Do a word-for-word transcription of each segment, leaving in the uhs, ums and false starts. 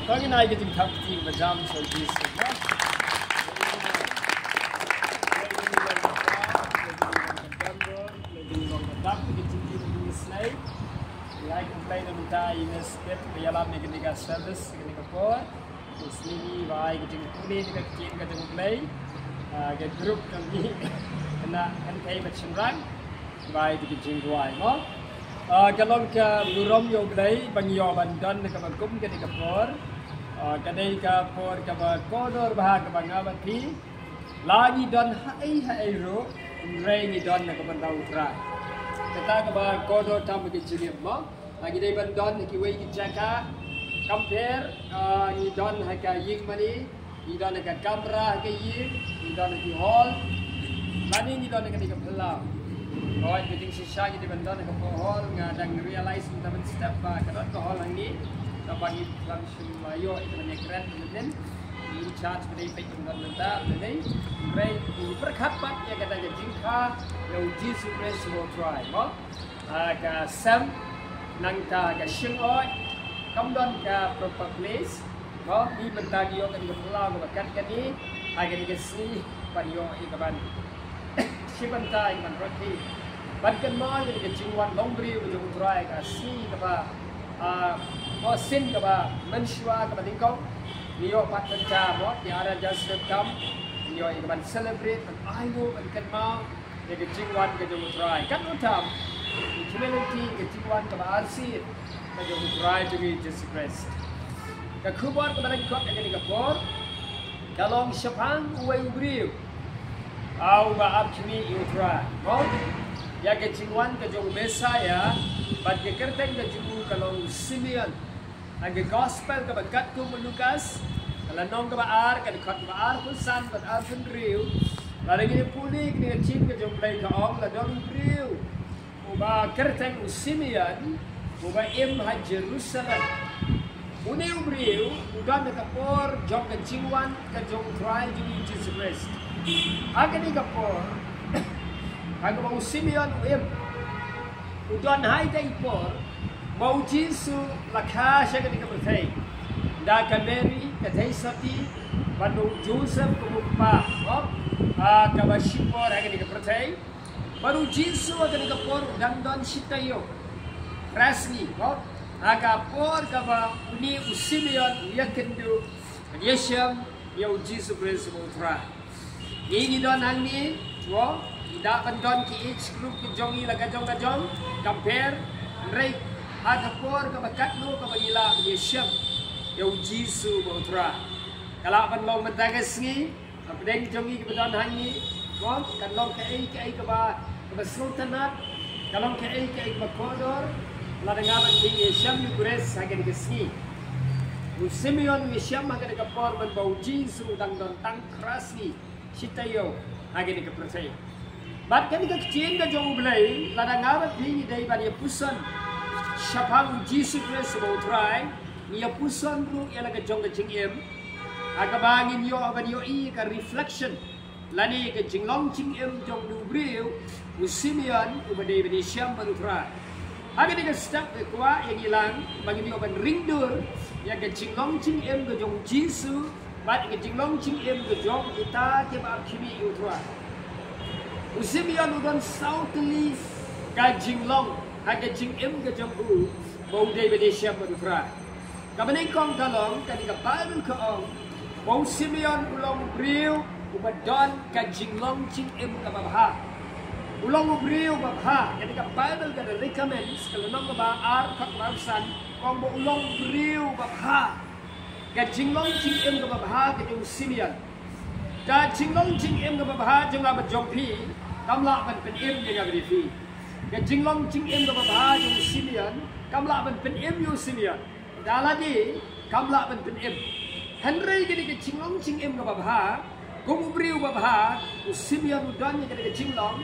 Kong ina ai ka jingthap kti ba jam sha u Jisu. Lai kumplai na mynta i na step ba ïalam ïa kane ka service, ïa kane ka por. Sngi ba ai ka jingpule ïa ka ktien ka jong U Blei. Ah, ka group jong ngi na kan kai ba shynrang. Ba ai ka jingrwai mo. Ah, ka long ka burom ïa U Blei ba ngi ïoh ban don ha kaba kum kane ka por. Ah, ka dei ka por kaba kordor bha kaba nga bad phi. La ngi don haei haei ruh, hynrei ngi don ha ka bynta U Trai. Kata kaba kordor tam ha ka jingim mo. La ngi dei ban don ha kiwei ki jaka. Compare, ah, ngi don ha ka ïing mane, ngi don ha ka kamra ha ka ïing, ngi don ha ki hall. Lane ngi don ha kane ka phyllaw. Hooid, ka jingshisha ngi dei ban don ha ka hall, nga dang realize mynta ban step ba ka don ka hall hangne. Tangba ngi lam shym la ïoh ïa kane ka kren mynnin. In charge ba dei peit ban don mynta, ba dei. Hynrei ngi pyrkhat pat ïa kata ka jingkha ïa U Jisu Khrist U Trai mo. Ah, ka sem nangta ka shyngoi kam don ka proper place. Mo, ngi mynta ngi ïoh kane ka phyllaw kaba kat kane, ha kane ka sngi ban ïoh ïa kaban shi bynta ïa kaban rot hi. Ban kynmaw ïa kane ka jingwan longbriew ka jong U Trai ka sngi kaba, ah, mo, sien kaba mynshuwa kaba nyngkong. Ngi ïoh pat mynta mo, ki ara jan snem tam. Ngi ïoh ïa kaban celebrate, ban ainguh, ban kynmaw ïa ka jingwan ka jong U Trai. Katno tam i humility ka jingwan kaba arsien ka jong U Trai jong ngi Jisu Khrist. Ka khubor kaba lyngkot ha kane ka por ka long shaphang uwei u briew, ah, uba ap khmih ïa U Trai. Mo, ïa ka jingwan ka jong u Messaïah bad ka kyrteng ka jong u ka long u Simeon. Ha ka gospel kaba katkum u Lukas, ka lynnong kaba ar, ka dkhot kaba arphew san bad arphew hynriew. Lada ngi pule kane ka ktien ka jong U Blei ka ong, la don u briew uba kyrteng u Simeon, uba im ha Jerusalem. Une u briew u don ha ka por jong ka jingwan ka jong U Trai jong ngi Jisu Khrist. Ha kane ka por, ha kaba u Simeon u im, u don ha ita i por ba u Jisu la kha sha kane ka pyrthei da ka Mary ka theisotti bad u Joseph ka kpa, mo, ha kaba shipor ha kane ka pyrthei. Bad u Jisu ha kane ka por u dang don shi taïew phra sngi, mo, ha ka por kaba une u Simeon u ïakynduh ban ïashem ïa u Jisu Khrist uba U Trai. Ngi ngi don hangne, mo, ngi dap ban don ki age group ki jong ngi la ka jong ka jong, compare, hynrei ha ka por kaba katno kaba ngi lah ban ïashem ïa u Jisu uba U Trai. Ka lah ban long mynta ka sngi, hapdeng jong ngi kiba don hangne, mo, kan long kaei kaei kaba, kaba sngewtynnat, kan long kaei kaei kaba kordor lada nga bad phi ngi ïashem ïa u Khrist ha kane ka sngi. U Simeon u ïashem ha kane ka por mynba u Jisu u dang don tang phra sngi, shi taïew, ha kane ka pyrthei. Bad kane ka ktien ka jong U Blei, lada nga bad phi ngi dei ban ïapuson shaphang u Jisu Khrist uba U Trai, ngi ïapuson ruh ïa la ka jong ka jingim ha kaba ngin ïoh ban ïohi ka reflection lane ka jinglong jingim jong u briew u Simeon uba dei ban ïashem bad U Trai. Ha kane ka step ka kwah ïa ngi lang ba ngin ïoh ban ringdur ïa ka jinglong jingim ka jong u Jisu bad ïa ka jinglong jingim ka jong kita kiba ap khmih ïa U Trai. U Simeon u don saw tylli ka jinglong ha ka jingim ka jong u ba u dei ban ïashem bad U Trai. Kaba nyngkong ka long, kane ka Baibl ka ong ba u Simeon u long u briew uba don ka jinglong jingim kaba bha. U long u briew uba bha, kane ka Baibl ka da recommend, ka lynnong kaba ar, dkhot kaba arphew san, ka ong ba u long u briew uba bha. Ka jinglong jingim kaba bha ka jong u Simeon. Ka jinglong jingim kaba bha jong nga bad jong phi kam lah ban pynim ïa nga bad ïa phi. Ka jinglong jingim kaba bha jong u Simeon kam lah ban pynim ïa u Simeon. Da lade kam lah ban pynim. Hynrei kane ka jinglong jingim kaba bha, kum u briew uba bha, u Simeon u don ïa kane ka jinglong,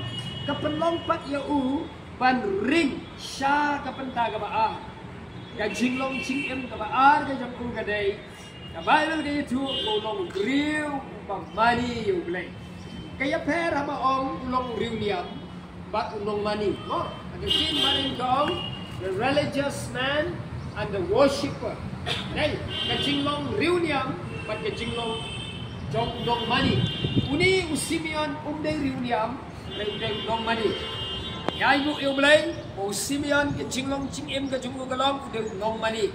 ka pynlong pat ïa u ban ring sha ka bynta kaba ar. Ka jinglong jingim kaba ar ka jong u ka dei, ka Baibl ka ïathuh ba u long u briew uba mane ïa U Blei. Ka ïapher haba ong u long u riewniam bad u nongmane. Mo, ka ktien Baibl ka ong, the religious man and the worshipper. Dei, ka jinglong riewniam bad ka jinglong jong u nongmane. Une u Simeon um dei riewniam, hynrei u dei u nongmane. Ïa u, ïa u Blei, u Simeon, ka jinglong jingim ka jong u ka long u dei u nongmane.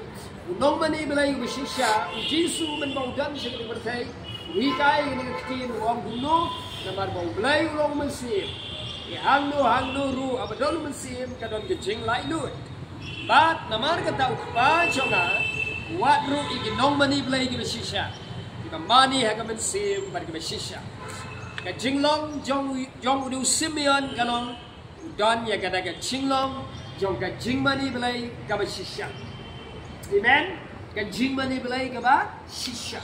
U nongmane Blei uba shisha, u Jisu mynba u don sha kane ka pyrthei, u hikai ïa kane ka ktien, u ong kumno, namar ba u Blei u long u Mynsiem. Ïa hangno hangno ruh haba don u Mynsiem ka don ka jinglaitluid. Bad namar kata u Kpa jong nga u wad ruh ïa ki nongmane Blei kiba shisha, kiba mane ha ka mynsiem bad kiba shisha. Ka jinglong jong, jong une u Simeon ka long u don ïa kata ka jinglong jong ka jingmane Blei kaba shisha. Amen. Ka jingmane Blei kaba shisha.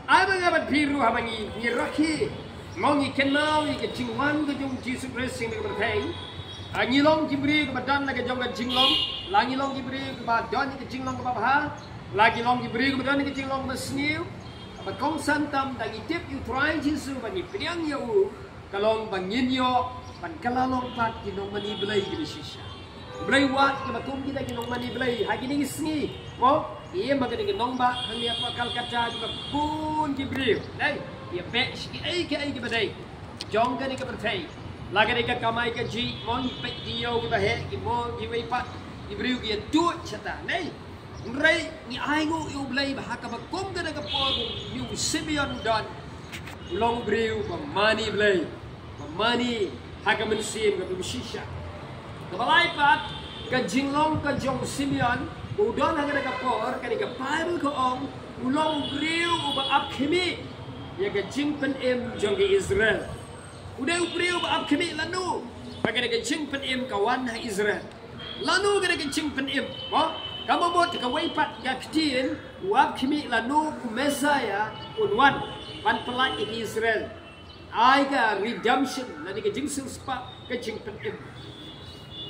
Ai ba nga bad phi ruh haba ngi, ngi rakhe, mo ngi kynmaw ïa ka jingwan ka jong u Jisu Khrist sha kane ka pyrthei. Ah, ngi long ki briew kiba don la ka jong ka jinglong, la ngi long ki briew kiba don ïa ka jinglong kaba bha, la ngi long ki briew kiba don ïa ka jinglong ba sniew. Kaba kongsan tam, da ngi tip ïa u Trai Jisu bad ngi pdiang ïa u, ka long ba ngin ïoh ban kylla long pat ki nongmane Blei kiba shisha. U Blei u wad kiba kum kita ki nongmane Blei ha kine ki sngi. Mo, ïa ma kane ka nongbah hangne hapoh Calcutta kiba bun ki briew, dei, ïa beh sha kiei kiei kiba dei jong kane ka pyrthei. La ka dei ka kamai kajih, mo, ngi peit ki ïew kiba heh, ki mall, kiwei pat ki briew ki ïathuh shata, dei. Hynrei ngi ainguh ïa u Blei ba ha kaba kum kane ka por une u Simeon u don, u long u briew ba mane Blei, ba mane ha ka mynsiem kaba shisha. Kaba lai pat, ka jinglong ka jong u Simeon ba u don ha kane ka por, kane ka Baibl ka ong u long u briew uba ap khmih ïa ka jingpynim jong ka Israel. U dei u briew uba ap khmih lano ba kane ka jingpynim ka wan ha Israel. Lano kane ka jingpynim, mo? Ka mut kawei pat ka ktien, u ap khmih lano u Messiah un wan ban pyllait ïa ki Israel. Ai ka redemption, lane ka jingsiewspah, ka jingpynim.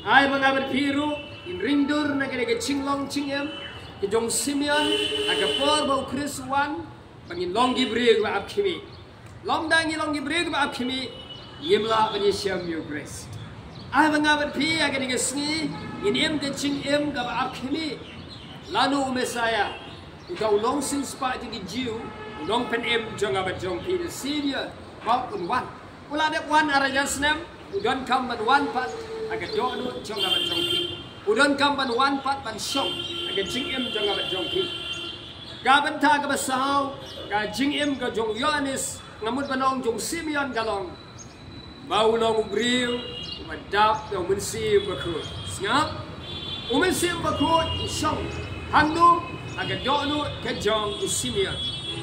Ai ba nga bad phi ruh ngin ring dur na kane ka jinglong jingim ka jong u Simeon ha ka por ba u Khrist u wan, ba ngin long ki briew kiba ap khmih. Lymda ngi long ki briew kiba ap khmih, ngim lah ban ïashem ïa u Khrist. Ai ba nga bad phi ha kane ka sngi ngin im ka jingim kaba ap khmih. Lano u Messiah, uta u nongsiewspah jong ki Jiw, u nongpynim jong nga bad jong phi, the Savior, ba un wan. U la dep wan ar hajar snem, u donkam ban wan pat ha ka dohnud jong nga bad jong phi. U donkam ban wan pat ban shong ha ka jingim jong nga bad jong phi. Ka bynta kaba saw, ka jingim ka jong u Ïoannis, nga mut ban ong jong u Simeon ka long ba u long u briew uba dap da u Mynsiem Bakhuid. Sngap, u Mynsiem Bakhuid u shong hangno? Ha ka dohnud ka jong u Simeon.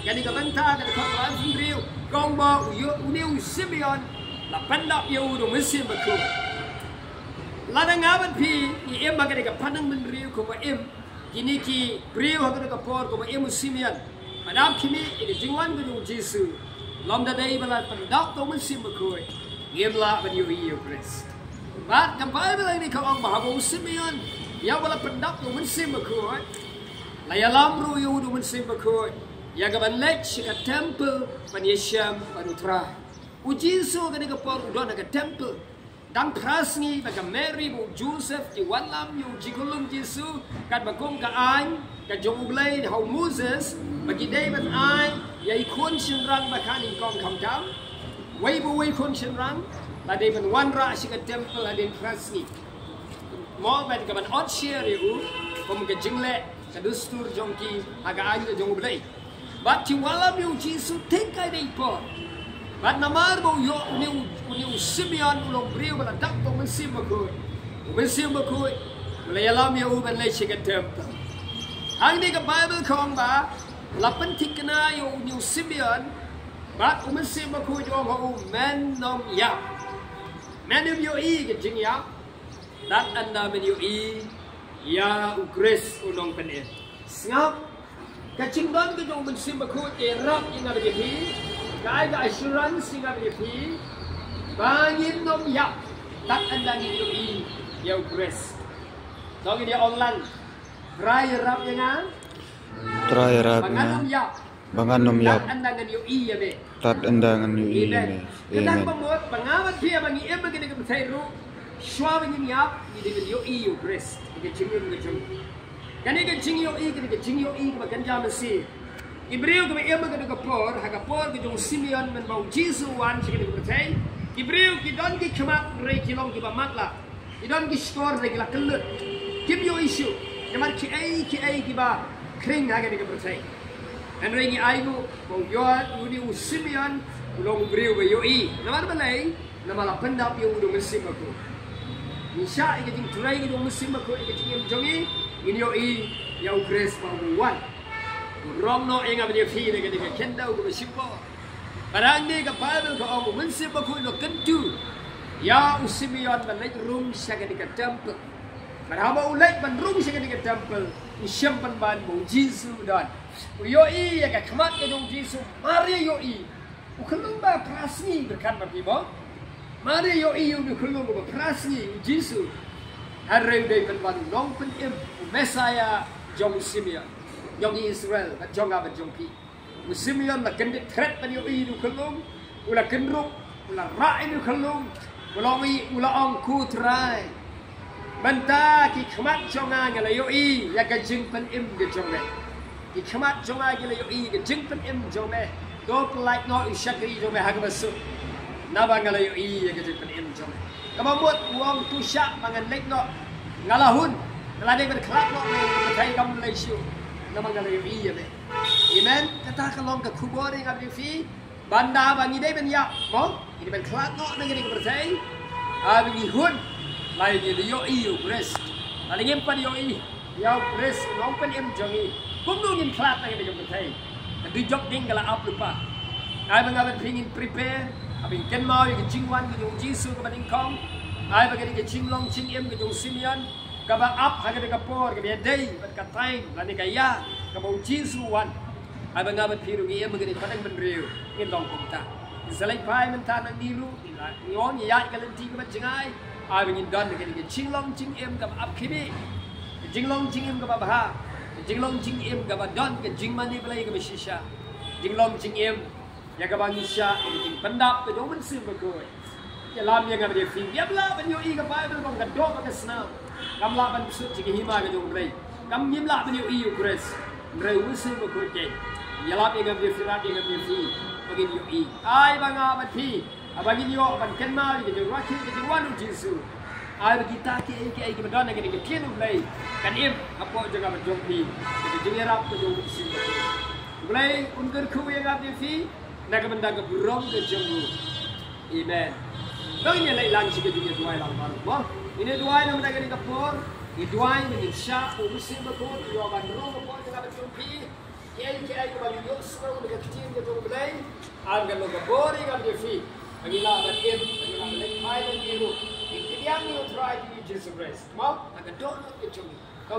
Kane ka bynta ka dkhot ba hynriew ka ong ba u ïoh, une u Simeon la pyndap ïa u da u Mynsiem Bakhuid. Lada nga bad phi ngi im ha kane ka pdeng bynriew kumba im kine ki briew ha kane ka por, kumba im u Simeon, ban ap khmih ïa ka jingwan ka jong u Jisu, lymda dei ba la pyndap da u Mynsiem Bakhuid, ngim lah ban ïohi ïa u Khrist. Bad ka Baibl hangne ka ong ba haba u Simeon, ïa uba la pyndap da u Mynsiem Bakhuid, la ïalam ruh ïa u da u Mynsiem Bakhuid ïa ka ban leit sha ka temple ban ïashem bad u Trai. U Jisu kane ka por u don ha ka temple. Dang phra sngi ba ka Mary bad u Joseph ki wallam ïa u jingkullum Jisu, katba kum ka aiñ ka jong U Blei ha u Moses, ba ki dei ban ai ïa i khun shynrang ba kha nyngkong khamtam. Wei pa wei khun shynrang la dei ban wanrah sha ka temple hadien phra sngi. Mo, bad ka ban ot syiar ïa u kum ka jingleh, ka dustur jong ki ha ka aiñ ka jong U Blei. Bad ki wallam ïa u Jisu thik kaei de i por. Bad namar ba u ïoh une u, une u Simeon u long briew ba la dap da u Mynsiem Bakhuid, u Mynsiem Bakhuid u la ïalam ïa u ban leit sha ka temple. Hangne ka Baibl ka ong ba la pynthikna ïa une u Simeon, bad u Mynsiem Bakhuid u ong ha u, men nym ïap. Men nym ïohi ka jingïap. Tad ynda men ïohi ïa u Khrist u Nongpynim. Sngap, ka jingdon ka jong u Mynsiem Bakhuid ka ïarap ïa nga bad ïa phi, ka ai ka assurance ïa nga bad ïa phi ba ngin nym ïap tad ynda ngin ïohi ïa u Khrist. To ngin ïa ong lang, Trai ïarap ïa nga, Trai ïarap ïa nga, ba ngan nym ïap. Ba ngan nym ïap. Tad ynda ngan ïohi ïa me. Tad ynda ngan ïohi ïa me. Amen. Ka dang ba mut ba nga bad phi ba ngi im ha kane ka pyrthei ruh, shuwa ba ngin ïap ngi dei ban ïohi ïa u Khrist ha ka jingim ka jong ngi. Kane ka jingïohi, kane ka jingïohi kaba kynja mynsiem. Ki briew kiba im ha kane ka por, ha ka por ka jong u Simeon mynba u Jisu u wan sha kane ka pyrthei. Ki briew ki don ki khmat hynrei ki long kiba matlah. Ki don ki shkor hynrei ki la kyllut. Kim ïohi shuh namar kiei kiei kiba khring ha kane ka pyrthei. Hynrei ngi ai nguh ba u ïoh, une u Simeon u long u briew ba ïohi. Namar balei? Namar la pyndap ïa u da u Mynsiem Bakhuid. Ngi shah ïa ka jingtrei ka jong u Mynsiem Bakhuid ïa ka jingim jong ngi, ngin ïohi ïa u Khrist ba u wan. U rong noh ïa nga bad ïa phi na kane ka khyndew kaba shipor. Ba dang ne ka Baibl ka ong u Mynsiem Bakhuid u la kyntu ïa u Simeon ban leit rung sha kane ka templ. Bad haba u leit ban rung sha kane ka templ, u shem pynban ba u Jisu u don. U ïohi ïa ka khmat ka jong u Jisu, mar ïa ïohi. U khyllung ba phra sngi, pyrkhat ma phi mo. Mar ïa ïohi ïa une u khyllung ba phra sngi, u Jisu. Hynrei u dei pynban u nongpynim, u Messaïah jong u Simeon, jong i Israel, bad jong nga bad jong phi. U Simeon la kyndit thret ban ïohi ïa une u khyllung, u la kynruk, u la rah ïa une u khyllung, u la ong, u la ong, Ko Trai, mynta ki khmat jong nga ngi la ïohi ïa ka jingpynim ka jong me. Ki khmat jong nga ki la ïohi ka jingpynim jong me. To pyllait noh ïa u shakri jong me ha kaba suk, naba nga la ïohi ïa ka jingpynim jong me. Kaba mut u ong, To shah ba ngan leit noh. Nga la hun. Nga la dei ban khlad noh na kane ka pyrthei, kam lei shuh, namar nga la ïohi ïa me. Amen. Kata ka long ka khubor ïa nga bad ïa phi. Ban da ba ngi dei ban ïap mo, ngi dei ban khlad noh na kane ka pyrthei. Haba ngi hun, lada ngi la ïohi ïa u Khrist. Lada ngim pat ïohi ïa u Khrist u nongpynim jong ngi, kumno ngin khlad na kane ka pyrthei? Ka dujok ding ka la ap lypa. Ai ba nga bad phi ngin prepare, haba ngin kynmaw ïa ka jingwan ka jong u Jisu kaba nyngkong. Ai ba kane ka jinglong jingim ka jong u Simeon kaba ap ha kane ka por, kaba ïadei bad ka taïm lane ka ïa kaba u Jisu u wan. Ai ba nga bad phi ruh ngi im ha kane ka pateng bynriew, ngin long kumta. Ngin sa leit phai mynta nangne ruh, ngi la, ngi ong, ngi ïaid ka lynti kaba jngai. Ai ba ngin don ha kane ka jinglong jingim kaba ap khmih, ka jinglong jingim kaba bha, ka jinglong jingim kaba don ka jingmane Blei kaba shisha, jinglong jingim ïa kaba ngi shah ïa ka jingpyndap ka jong u Mynsiem Bakhuid. Ïalam ïa nga bad ïa phi, ngim lah ban ïohi ka Baibl ba ka doh bad ka snam. Kam lah ban pynsuh sha ka hima ka jong u Blei. Kam, ngim lah ban ïohi ïa u Khrist. Hynrei u Mynsiem Bakhuid, ïalam ïa nga bad ïa phi, ïalam ïa nga bad ïa phi ba ngin ïohi. Ai ba nga bad phi, haba ngin ïoh ban kynmaw ïa ka jingrakhe, ka jingwan u Jisu, ai ba kita kiei kiei kiba don ha kane ka ktien u Blei kan im hapoh jong nga bad jong phi, ka jingïarap ka jong u Mynsiem Bakhuid. U Blei un kyrkhu ïa nga bad ïa phi na ka bynta ka burom ka jong u. Amen. To ngin ïa leit lang sha ka jingïaduwai lang baroh mo. Ngin ïaduwai na ka bynta kane ka por. Ngin duwai, ngin shah, u Mynsiem Bakhuid u ïoh ban rung hapoh jong nga bad jong phi. Kiei kiei kiba ngin ïohsngew na ka ktien ka jong u Blei, kan long ka bor ïa nga bad ïa phi. Ba ngin lah ban im, ba ngin lah ban leit phai nangne ruh, ngin pdiang ïa u Trai U Jisu Khrist mo ha ka dohnud ka jong ngi.